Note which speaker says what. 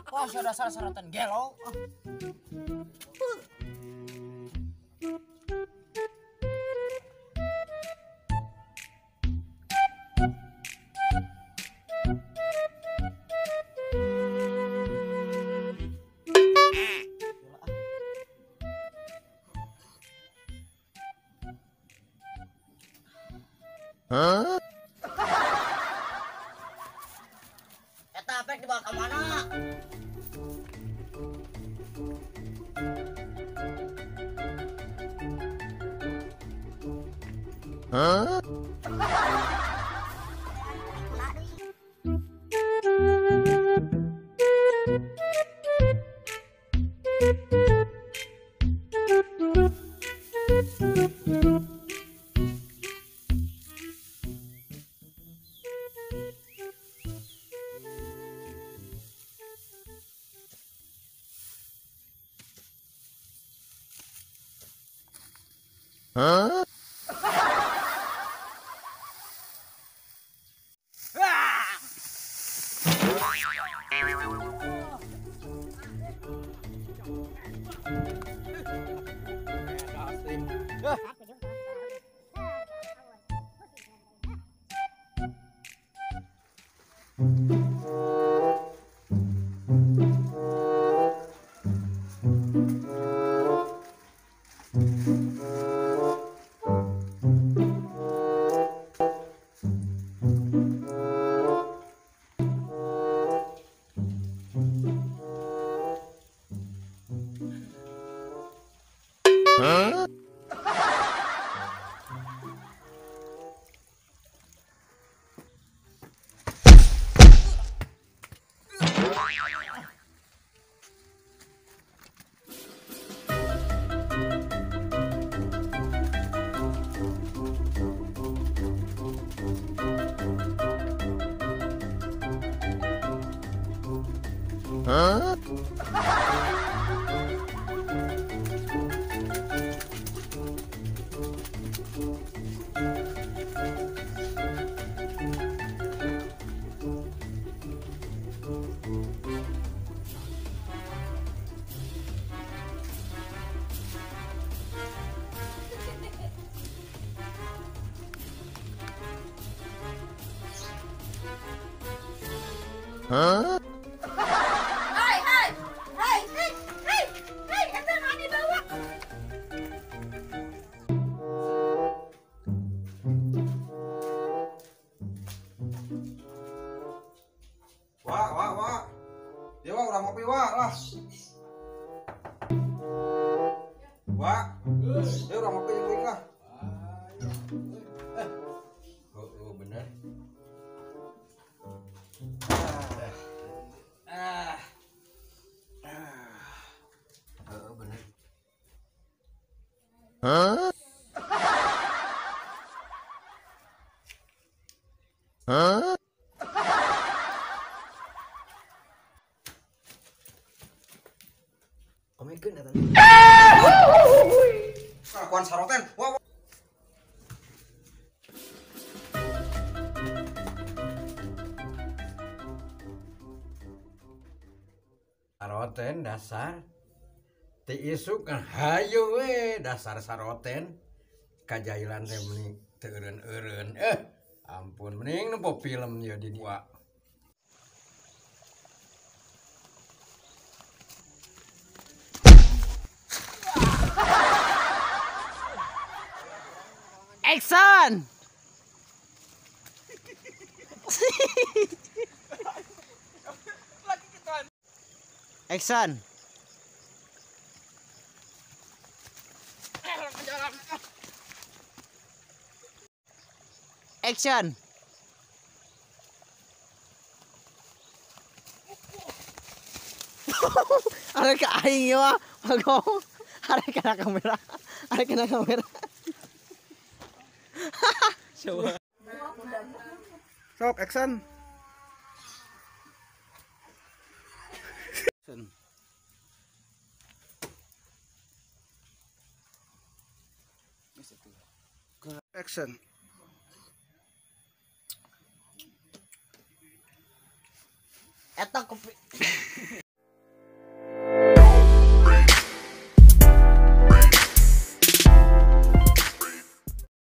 Speaker 1: Wah, sudah salah-sorotan gelo.
Speaker 2: Huh?
Speaker 1: Eta apek dibawa ke mana?
Speaker 2: Huh? Huh? Huh? Huh? Huh?
Speaker 3: Hai, hai, hai, hai, hai, hai, eta mah dibawa.
Speaker 4: Wah, wah, wah. Dia wah urang ngopi wah lah. Wah. Dia urang ngopi jeung kuing lah.
Speaker 5: Oh, bener. Bener.
Speaker 2: Huh? Huh?
Speaker 5: Komikeun eta.
Speaker 4: Kelakuan saroten. Wah.
Speaker 5: Saroten dasar ti isuk kan hayu we dasar saroten kajailan teh meni teu eureun-eureun ampun mending nempo film ya di gua.
Speaker 1: Action. Action. Action. Ada ke aing ya, Bagong. Ada kena kamera. Ada kena kamera.
Speaker 6: Coba. Sok action. Action.
Speaker 1: Eta kopi.